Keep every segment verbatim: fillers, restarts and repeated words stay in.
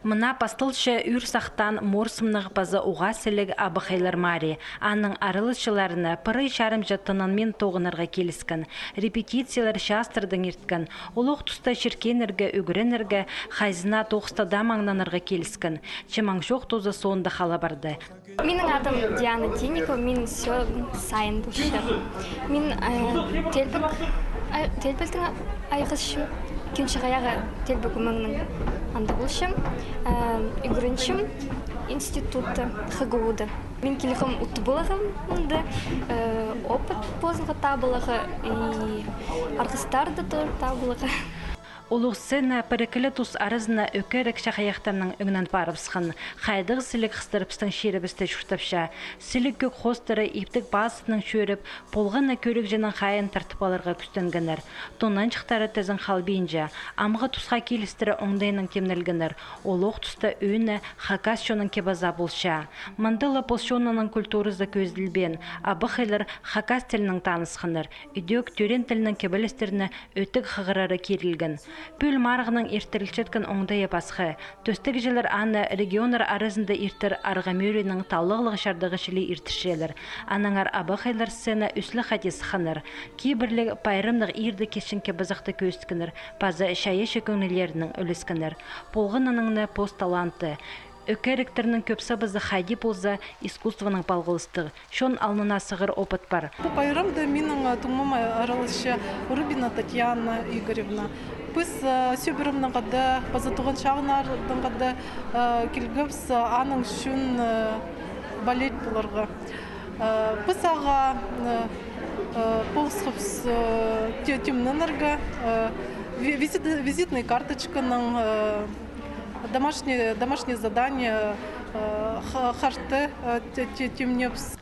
Мына пасталча ӱр сахтаан морсымнығ паза уғаа сіліг «Абахайлар» мари. Аның араласчыларына пір ай чарымҷа тынанмин тоғынарға киліскен. Репетициялар частырдаң ирткен. Олох туста чиркеннерге, ӱгренерге, хайзына тоғыста даа маңнанарға киліскен. Че маң чох туза соонда хала парды. Минің адым Диана Тинникова, минің сӧӧгім Сайын полча. Мин, э, Телбек, ай-, Телбектең айғасчам. Кӱнҷі Хаяғы Телбек ӧмегінің анда полчам. Э, ӱгренчем институтта, ХГУ-да. Мин килгем утып аларға мында, э, опыт позымға таап аларға, и арғыстарны даа таап аларға. Улуғ сцена пір-ікі ле тус аразына ӧкерік чахайахтарның ӧңнең парыбысхан. Хайдағ сіліг хыстар пістің чирібісте чуртапча. Сіліг кӧк хоостары иптіг пазынаң чӧріп, полған на кӧрігҷінің хайиин тартып аларға кӱстенгеннер. Тонанҷыхтары тізең халбинча, амғы тусха килістіре оңдайнаң тимнелгеннер, олох туста ӧӧні хакас чонның кип-азаа полча. Мында ла пос чонның культуразы кӧзіділбеен, абахайлар хакас тілінең танысханнар, идӧк тӧреен тілнің кибелістеріне ӧтік хығырары кирілген. Пӱӱл марығның иртірілчеткен оңдайы пасха. Тӧстегҷілер аны регионнар аразында иртер арғамӧринің таллығлығ чардығы чіли иртірчелер. Аннаңар абахайлар сцена ӱслі хати сыхханнар. Кибірліг пайрамнығ иирде кисчең кип-азахты кӧзіткеннер, паза чайаачы кӧңнілерінең ӱлескеннер. Полған аның на пос таланты. Ӧкеріктернің кӧп сабазы хайди полза искусствонаң палғалыстығ. Чон алнына сығар опыт пар. Пу пайрамда минің, а, туңмам араласча Рубина Татьяна Игоревна. Піс, а, сӧбіремнең хада, паза туған чағыннарнаң хада, а, килгебіс, а, аның ӱчӱн, а, болеть поларға. А, піс ағаа, а, а, полысхабыс, а, ти-, тимненерге, а, ви-, визит-, визитный карточканың, а, домашнее, домашнее задание, а, ха-, хартты, а, ти-, ти-, тимнебіс.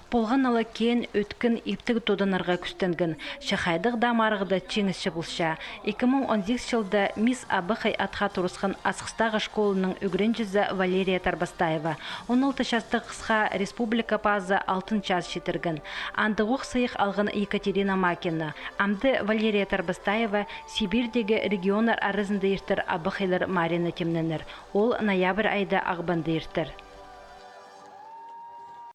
Полған ала кеен, ӧткін, иптіг тоданарға кӱстенген. Че хайдағ даа марығда чиңісчі полча. Ікі муң он сигіс чылда «Мисс Абахай» атха турысхан Асхыстағы школаның ӱгренҷізі Валерия Тарбастаева. Он алты частығ хысха республика пазы алтын час читірген. Андағох сыйых алған Екатерина Макина. Амды Валерия Тарбастаева Сибирьдегі регионнар аразында иртер абахайлар марина тимненер. Ол ноябрь айда Ағбанда иртер.